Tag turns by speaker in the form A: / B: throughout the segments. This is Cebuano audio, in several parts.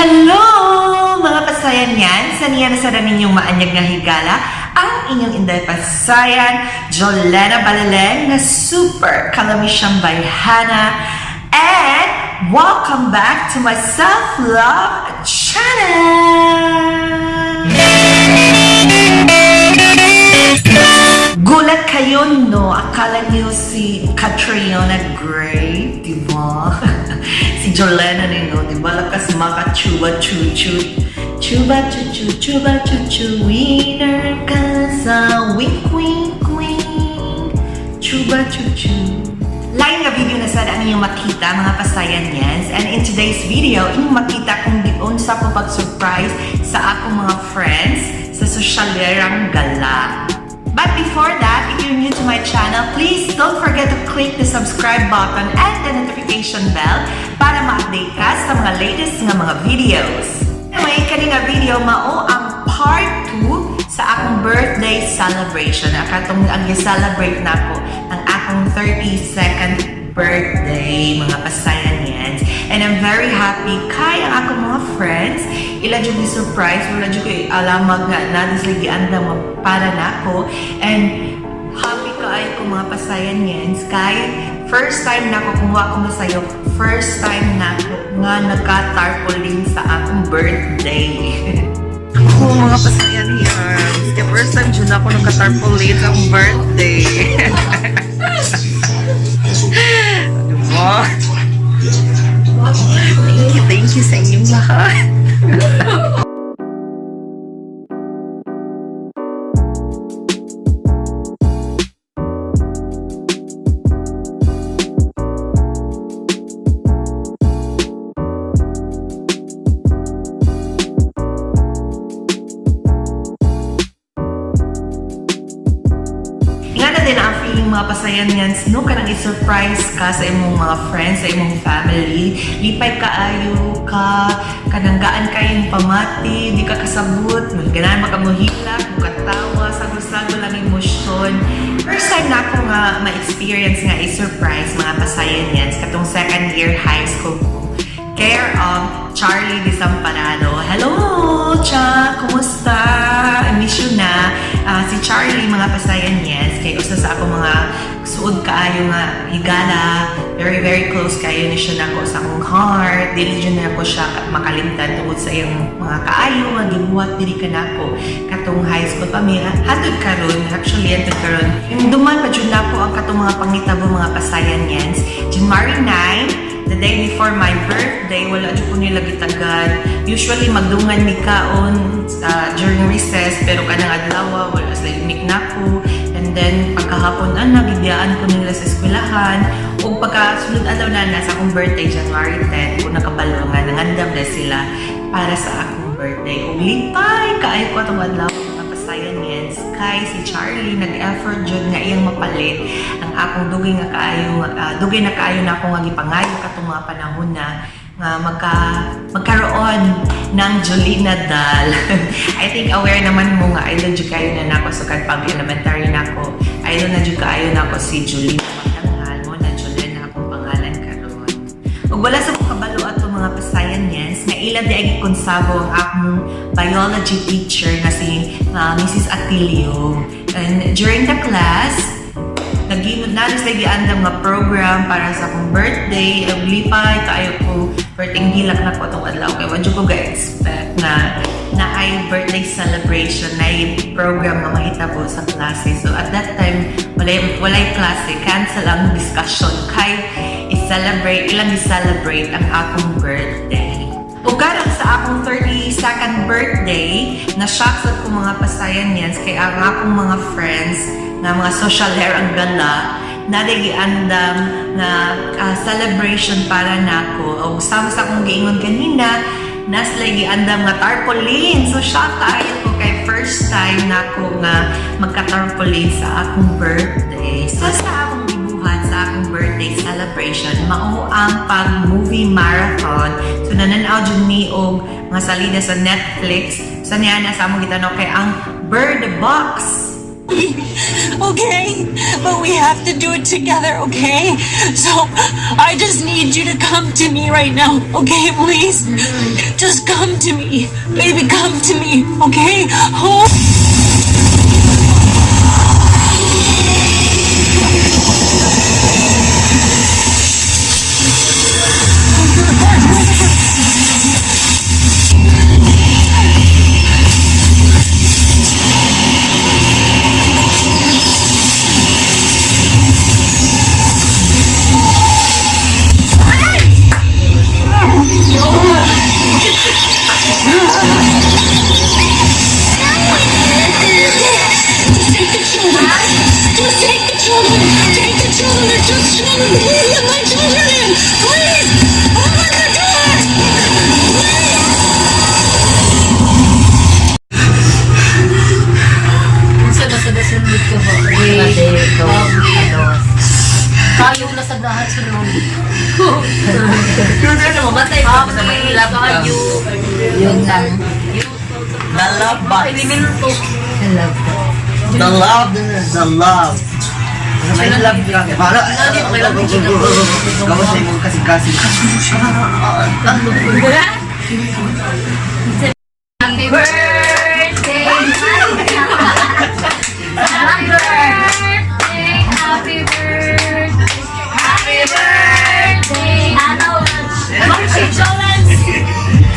A: Hello! Mga pasayan yan, sa niya na sa ninyong maanyag nga higala, ang inyong Inday Pasayan, Jolena Balaleng, na super kalamisyang bayhana, and welcome back to my self-love channel! Gulat kayo, no? Akala niyo si Catriona Gray, di ba? Si Jolena nino, di ba? Lakas maka chuba chu chu. Chuba chu chu, chuba chu chu, winner ka sa wink wink wink. Chuba chu chu. Lain nga video na sana ang inyong makita, mga pasayan yans. And in today's video, inyong makita kung giunsa ko pag-surprise sa akong mga friends sa sosyalerang gala. But before that, if you're new to my channel, please don't forget to click the subscribe button and the notification bell para ma-update ka sa mga latest nga mga videos. Anyway, kani nga video mao ang part 2 sa akong birthday celebration. Akatong ang celebrate nako ang akong 32nd birthday, mga pasayan yan. And I'm very happy kay ang akong mga friends, ila jud ni surprise, wala jud ko alamag nga na sila giandam para nako. And happy kaayo ko, mga pasayan yens, kay first time nako, kung wa ko masayop, first time nako nga nagka-tarpaulin sa akong birthday.
B: Ako, mga pasayan yarns. Kaya first time dyan ako nagka-tarpaulin sa akong birthday. Diba? Thank you sa inyong lahat.
A: Nga na din ang feeling, mga pasayan yan, no, kanang i-surprise ka sa imong mga friends, sa imong family. Lipay kaayo ka, kanang gaan kayong pamati, di ka kasabot, ganahan makamuhilak, mukatawa, sago-sago lang emosyon. First time na ako nga ma-experience nga i-surprise, mga pasayan yan, katong second year high school ko. Care of Charlie Desamparado. Hello, Cha! Kumusta? I miss you na. Ah, si Charlie, mga pasayan yes, kay usa sa ako mga suod kaayo nga higala. Very, very close kayo ni siya nako sa akong heart. Dili jud na ako siya makalimtan tungod sa iyang mga kaayo nga gibuhat diri kanako katong high school pa mi. Hantod karon, actually, hantod karon. Duman pa jud nako ang katong mga pangitabo, mga pasayan yens. January 9, the day before my birthday, wala jud ko nila gitagad. Usually, magdungan mi kaon during recess, pero kanang adlaw, wala sila imik nako. And then, pagkahapon, ana, gibiyaan ko nila sa eskwelahan. Ug pagka sunod adlaw na na sa akong birthday, January 10, kung nakabalo nga, nangandam na sila para sa akong birthday. Ug lipay kaayo ko atong adlaw, mga pasayan yens, kay si Charlie nag-effort jud nga iyang mapalit ang akong dugay nga kaayo dugay na kaayo na ako nga gipangayo katong mga panahon na nga magkaroon ng Jolina doll. I think aware naman mo nga idol jud kayo na nako sukad pag elementary nako. Idol na jud kaayo nako si Jolina Magdangal mo na Jolena akong pangalan karon. Ug wala sa mga kabalo ato, mga pasayan yens, nga ila di ay gikonsabo ang akong biology teacher nga si Mrs. Atilio. And during the class, nagimod na sila giandam nga program para sa akong birthday. Ug lipay kaayo ko, perting hilak na ko atong adlaw kay wa jud ko ga-expect na na ay birthday celebration na ay program nga mahitabo sa klase. So at that time, walay klase, cancel ang discussion kay i-celebrate, ilang i-celebrate ang akong birthday. Ug karon sa akong 32nd birthday, na-shock sad ko, mga pasayan yens, kay ang akong mga friends nga mga social hair ang gala na giandam nga celebration para nako. Og sama sa akong giingon kanina, naa sila giandam nga tarpaulin. So shock kaayo ko kay first time nako nga magka-tarpaulin sa akong birthday. So sa akong gibuhat sa akong birthday celebration, mao ang pag-movie marathon. So nananaw jud mi og mga salida sa Netflix. Sa niya na sa among gitanaw kay ang Bird Box. Okay? But we have to do it together, okay? So I just need you to come to me right now, okay? Please. Just come to me. Baby, come to me, okay? Oh. Just take the children. Just take the children. Take the children. They're just children. Please let my children in. Please. Open the door.
C: Sa nasa ko ba?
B: Dito.
C: Kayo na sa dahan sa loob.
B: Mamatay pa sa may love ka.
C: Kayo.
B: Yun lang.
D: The love box.
C: Elemento.
B: The love box.
D: The love, the love. Sa may love ka. Para, gawas sa imong kasing-kasing.
C: Happy birthday! Happy birthday! Happy birthday! Happy birthday!
E: Ano?
C: Ma'am si Jolens!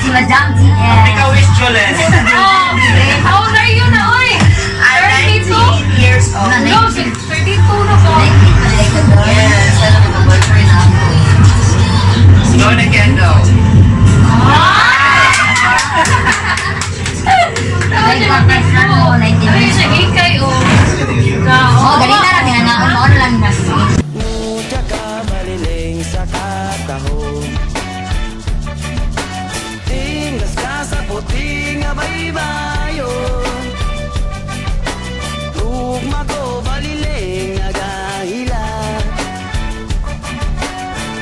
E: Si Madam TM.
D: Ikaw wish, Jules.
C: Oh, how old are you na, oy? 32?
B: Years old.
C: No, 32 na ba?
B: Yes, alam ko, boyfriend ako.
D: Go na candle.
C: Tawa siya mag-32. Ano siya, ikay, oh.
E: Oh, dali na lang minanaon mo na lang na.
F: Mutya ka maliling sa kataho. Tingas ka sa puti nga baybayo. Tugma ko baliling nagahila.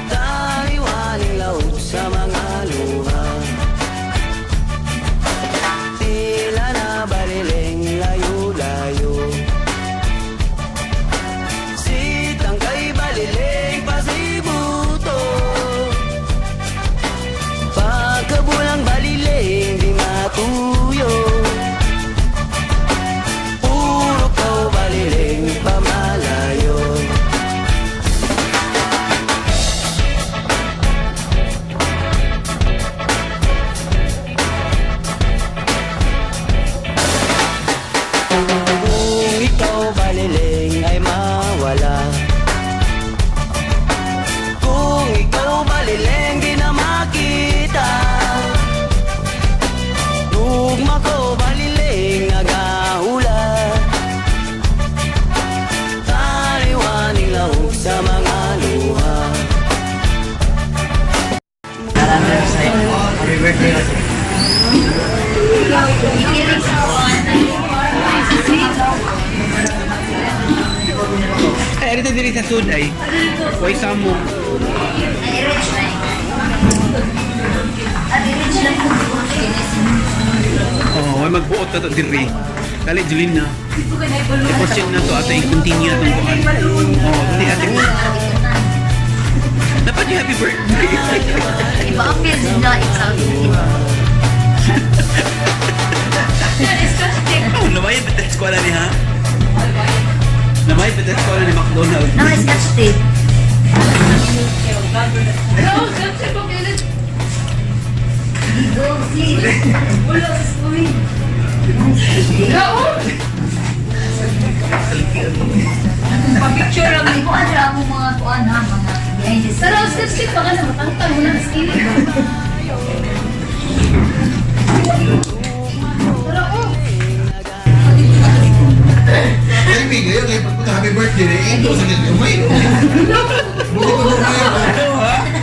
F: Taliwaning laot sa mga luha. Tila na baliling layo-layo. Sitang kay baliling pasibuto. Pagkabulang baliling di matuyo. Puro ko baliling pamalayo. Kung ikaw baliling ay mawala. Kung ikaw baliling di na makita. Tugma ko baliling nagahula. Taliwaning lahok sa mga luha.
D: Happy birthday. Ay, dito diri sa sud ay. Way samo. Oh, way magbuot na to diri. Dali Julin na. I-proceed na to ate, i-continue atong kuan. Oh, dali ate. Dapat yung happy birthday.
E: Iba ang feel din na it's
D: Oh, namay ba ta eskwela ni ha? Namay ba ta eskwela ni McDonald?
E: Na may scotch tape.
C: No, that's it, okay. Gaon! Pa-picture lang.
E: Hindi ko alam ang mga kuan ha, mga behind the
C: Pero
E: scenes.
C: step pa ka na matangtang mo na skinny. Pero oh,
G: Kaibigan, yun, ngayon, pagpunta happy birthday, eh, ito sa ganito, may, Buti ko nung ngayon,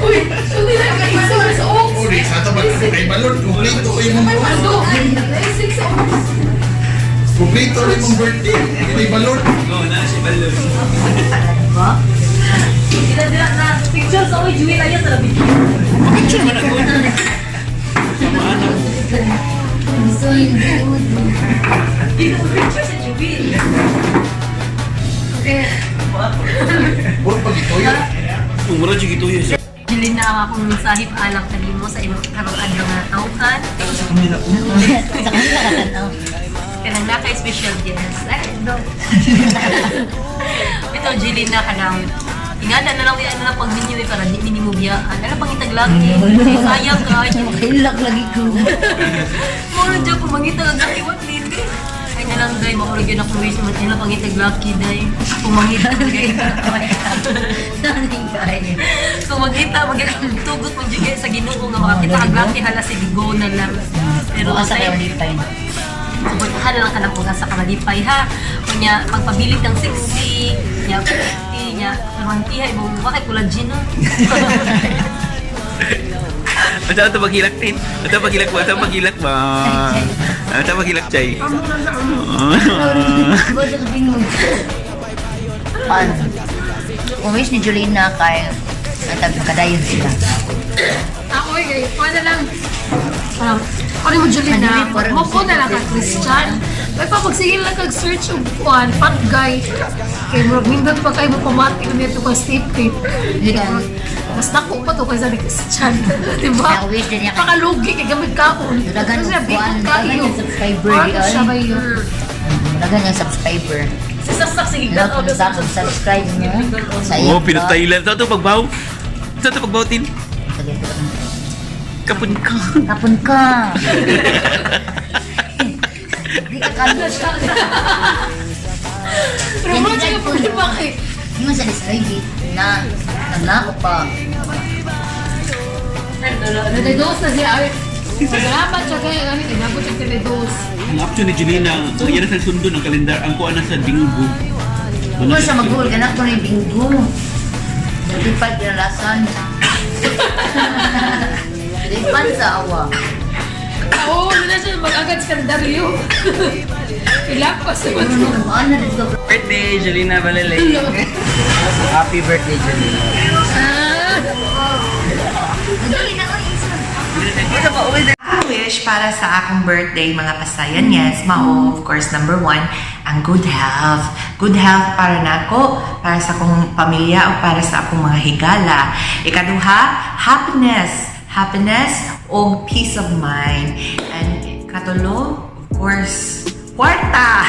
C: uy, sundi na ka isa sa ox.
G: oh, di, sa tapat, kay balon, kumpleto yung
C: May
G: mong,
C: mando. Naisig sa ox.
G: kumpleto rin mong birthday, may balon.
D: Go na si Balon.
C: Dila dila na picture sa oy Julie ayan sa labi.
D: Picture man ako. Sama anak.
E: So, hindi.
C: Picture sa Gabi.
G: Puro pag ito yun.
D: Mura jud ito yun.
C: Dili na ang akong mensahe paalang kanimo sa imong karong adlaw nga tawhan.
E: Sa kanila ka tanaw.
C: Kanang naka special guest. Ay, no. Ito, Jilina, kanang ingana na lang yan na lang pag ninyo eh, para di minimo biyaan. Ano pang itaglaki? Sayang ka.
E: Makailak lagi ko.
C: Mura dyan, pumangita ang laki. What lady? Ay na lang, day. Makurog yun ako wish naman. Ano pang itaglaki, day. Pumangita.
E: Nanay.
C: So magita, magita, tugot mo dyan sa Ginoo nga makakita ang laki, hala sige go na lang. Pero
E: Bukas sa
C: say,
E: kayo lipay.
C: suportahan na lang ka ng kung sa kamalipay ha. Kunya, magpabilit ng 60, nya 50, nya, permantiha, ibang bakit wala gin no?
D: Ata ata paghilak tin. Ata paghilak ba? Ata paghilak ba? Ata paghilak chay.
E: Ba't ang bingo? Paano? Kung wish ni Jolina kay natag makadayon sila.
H: Ako eh, kaya na lang. Parang, ano mo, Julina,
E: Ano, parang
H: mo ko na lang ka, Christian. May pa, magsigil lang kag search og kuan, fat guy. Kay murag nindot pa kayo mo pamati ko nito ka safe kay.
E: Yeah.
H: Mas nako pa to kaysa ni Christian. Diba?
E: Kaya wish din niya kay-
H: Pakalugi kay gamit kaon.
E: Daghan
H: Kasi
E: kuan,
H: bigot
E: daghan
H: kayo.
E: yung subscriber
H: Ano
E: di ay.
H: siya ba yun?
E: Daghan yung subscriber.
C: Si Sasak, sige,
E: Love
C: go.
E: kung subscribe mo sa
D: Oh,
E: iyo.
D: Pinoy Thailand. Sa ito pagbaw. Sa ito pagbaw tin. Kapun ka.
E: Kapon ka. Di ka kami.
H: Pero mo siya problema kay.
E: Hindi man sa describe na nanako pa.
H: Nagdos na siya. Ay, salamat siya kay ano, inabot siya teledos.
D: Ang option ni Julina, ang yan sa sundo ng kalendar, ang kuha na sa bingo.
E: Kung sa mag-goal, ganak ko na yung bingo. 35 kinalasan. 35 sa awa.
H: Oo, wala na siya mag-agad sa kalendaryo. Ilapas naman.
E: Ano na dito?
B: Birthday, Julina Balileng.
F: Happy birthday, Julina.
H: Ah.
E: Dali na, oy, isa.
A: Ang wish para sa akong birthday, mga pasayan, yes, mao, of course, number one, ang good health. Good health para nako, para sa akong pamilya o para sa akong mga higala. Ikaduha, happiness. Happiness o peace of mind. And katulo, of course, kwarta.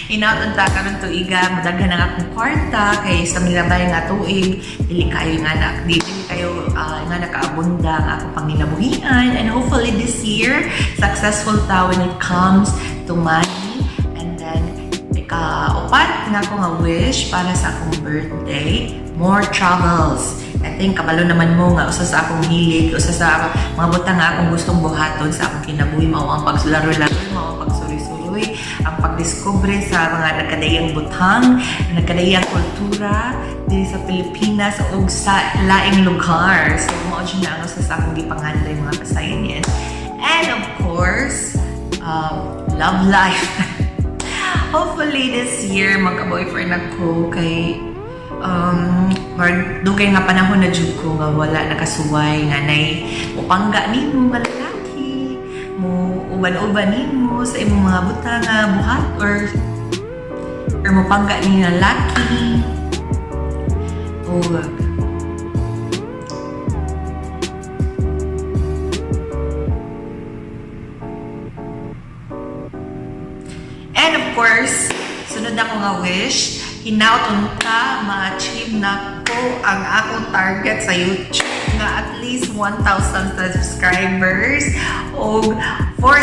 A: Hinaot ta karon tuiga, madaghan ang akong kwarta kay sa milabay nga tuig, dili kayo nga na dili kayo nga nakaabunda ang akong panginabuhian, and hopefully this year successful ta when it comes to money. And then ika-upat nga ko nga wish para sa akong birthday, more travels. I think kabalo naman mo nga usa sa akong hilig, usa sa mga butang nga akong gustong buhaton sa akong kinabuhi mao ang pagsularo-laro, mao ang pagsuri-suroy, ang pagdiskubre sa mga nagkadaiyang butang, nagkadaiyang kultura diri sa Pilipinas ug sa laing lugar. So mao jud na ang usa sa akong gipangandoy, mga kasayan yan. And of course, love life. Hopefully this year magka-boyfriend ako kay or dugay nga panahon na jud ko nga wala nakasuway nga nay mupangga nimo nga lalaki mo uban-uban nimo sa imong mga butang nga buhat or mupangga ni nga lalaki o. And of course, sunod na ko nga wish, hinaut unta ma-achieve na ko ang akong target sa YouTube nga at least 1,000 subscribers o 4,000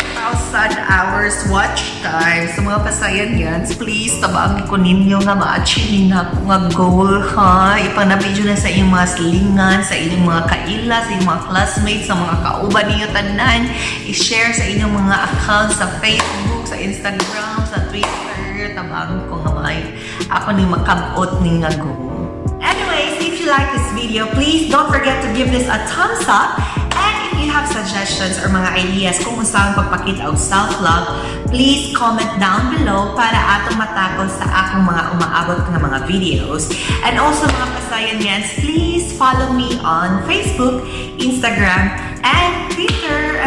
A: hours watch time. So mga pasayan yan, please tabang ko ninyo nga ma-achieve na ako nga goal ha. Ipanabidyo na sa inyong mga silingan, sa inyong mga kaila, sa inyong mga classmates, sa mga kauban ninyo tanan. I-share sa inyong mga accounts sa Facebook, sa Instagram, sa Twitter. Tabang ko nga may ako ni makabot ni nga goal. Anyways, if you like this video, please don't forget to give this a thumbs up. And if you have suggestions or mga ideas kung unsaon pagpakita og self-love, please comment down below para atong matakol sa akong mga umaabot nga mga videos. And also mga pasayan yans, please follow me on Facebook, Instagram, and Twitter.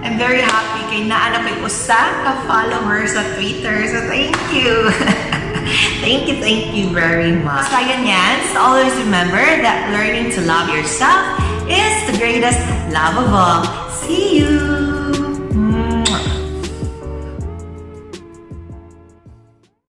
A: I'm very happy. Kay naa na ko'y usa ka follower sa Twitter. So thank you. Thank you, thank you very much. Sayan yan, so always remember that learning to love yourself is the greatest love of all. See you!